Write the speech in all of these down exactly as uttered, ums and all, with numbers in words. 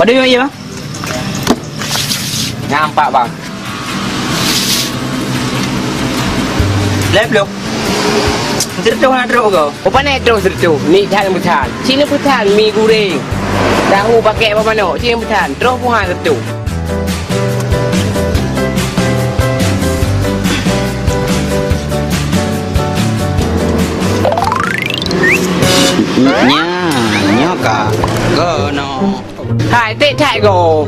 Padum nyoe, Bang? Nyan pat, Bang. Lhèe plôh. Sireutôh na trôk ko. Upana trôh sireutôh, nit that neupeusan. Cit neupeusan mi guréng. Tahu pakèk bak manok, cit neupeusan. Trôh peuhan sireutôh. Nyan, nyoe ka. Gono. Hai, ték that go.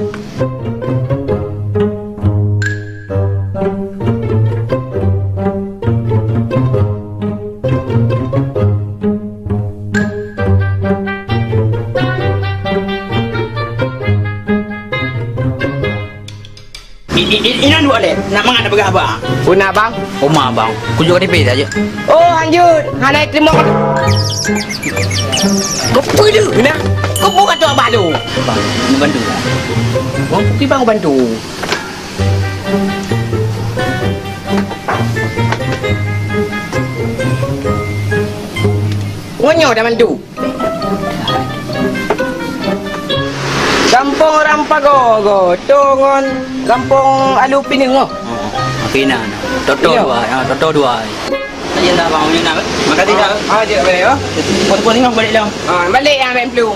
I, i, i, inan dua lé, nak mangat na peugah ba. Puna, Bang? Oma, Bang. Kujok di pih saja. Oh, hanjut. Hana terima. Kau pui dulu, nah. Kau buka tu abah lu. Bang, ini bantu lah. Oh, pergi bang bantu. Ngonyo dah bantu. Gampông Rampago go, to ngon gampông Alu Pineung oh. Api na, na. Toto dua, ha, toto dua. Aja dah bang, ni nak. Makasih dah. Ah, je boleh ya. Pun-pun ni balik dah. Ah, balik yang lain dulu.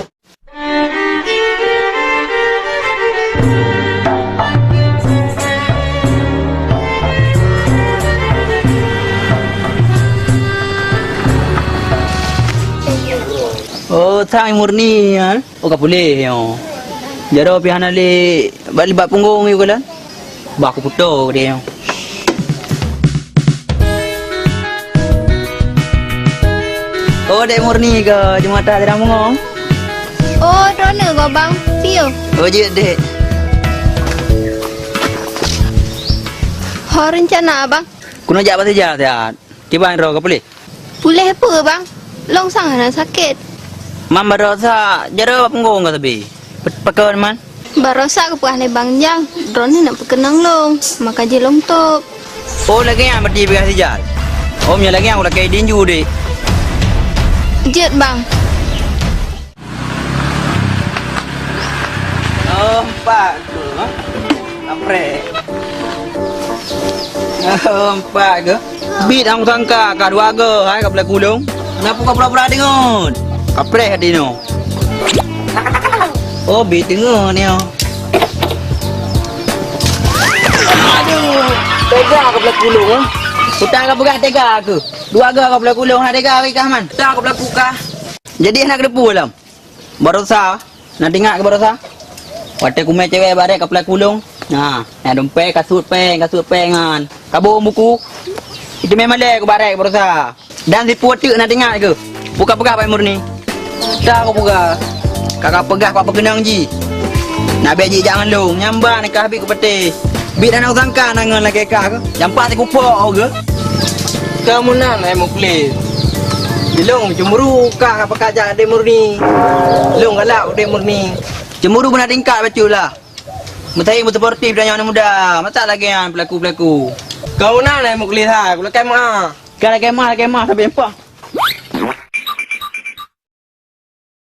Oh, thang murni ya. Oh, ka puléh nyoe. Jaroe pih hana lé bak, bak punggong yue kalon. Bah, kuputôh deh nyoe. Oh, Dek Murni ke Jumata Jarang Bungong? Oh, droeneuh go, Bang. Piyoh. Oh, jeuet, Dek. Ho rencana, Abang? Keuneuk jak bak sijat. Kiban droe ka puléh? Puléh peue, Bang? Lôn sang hana sakét. Man baroesa jaroe bak punggong ka sabe. Pe-, pakon man? Baroesa geupeugah lé Bang Jang, droeneuh nak peukeunong lôn, maka jih lôn tôb. Oh, lagèe nyan berarti peugah sijat. Oh, meunyo lagèe nyan, ulôn lakèe idin ju, Dek. Jeuet, Bang. Oh, empat tu, ha? Kapreh. Oh, empat ke? Bit ang sangka ka dua go, hai, ka pelaku lông. Kenapa kau pura-pura dengut? Kapreh hati nyoe. Oh, bit dengut nyoe. Aduh, tega ka pelaku lông, ha? Utak ka peugah tega ke? Dua go ka pelaku lông, ha, tega ke kah, man? Tega ka pelaku kah? Jadi, hana keudeupu lom? Baroesa, na teuingat keu baroesa? Watèe kumè cewek barèk ka peulat keu lông. Na, na dompet, kasut pèng, kasut pèng nyan. Kabông buku. Iteumèe malèe keu barèk baroesa. Dan sipue teuk na teuingat keu. Peue kapeugah bak Murni? Ka kupeugah. Ka kapeugah bak peukeunong jih. Na bèk jijak ngon lông, nyan ban ka habéh kupatéh. Bit hana kusangka na ngon lakèe kah keuh. Jampat sikupok keuh. Ka meunan, hai Muklis. Ilông cemburu kah ka peukajak Dek Murni. Ilông galak Dek Murni. Cemburu beuna tingkat bacut lah. Meusaing meusuportif dan nyang muda. Masa lagèe nyan pelaku-pelaku. Ka meunan, hai Muklis, hai. Kulakèe meu'ah. Ka lakèe meu'ah, lakèe meu'ah, sabe empah.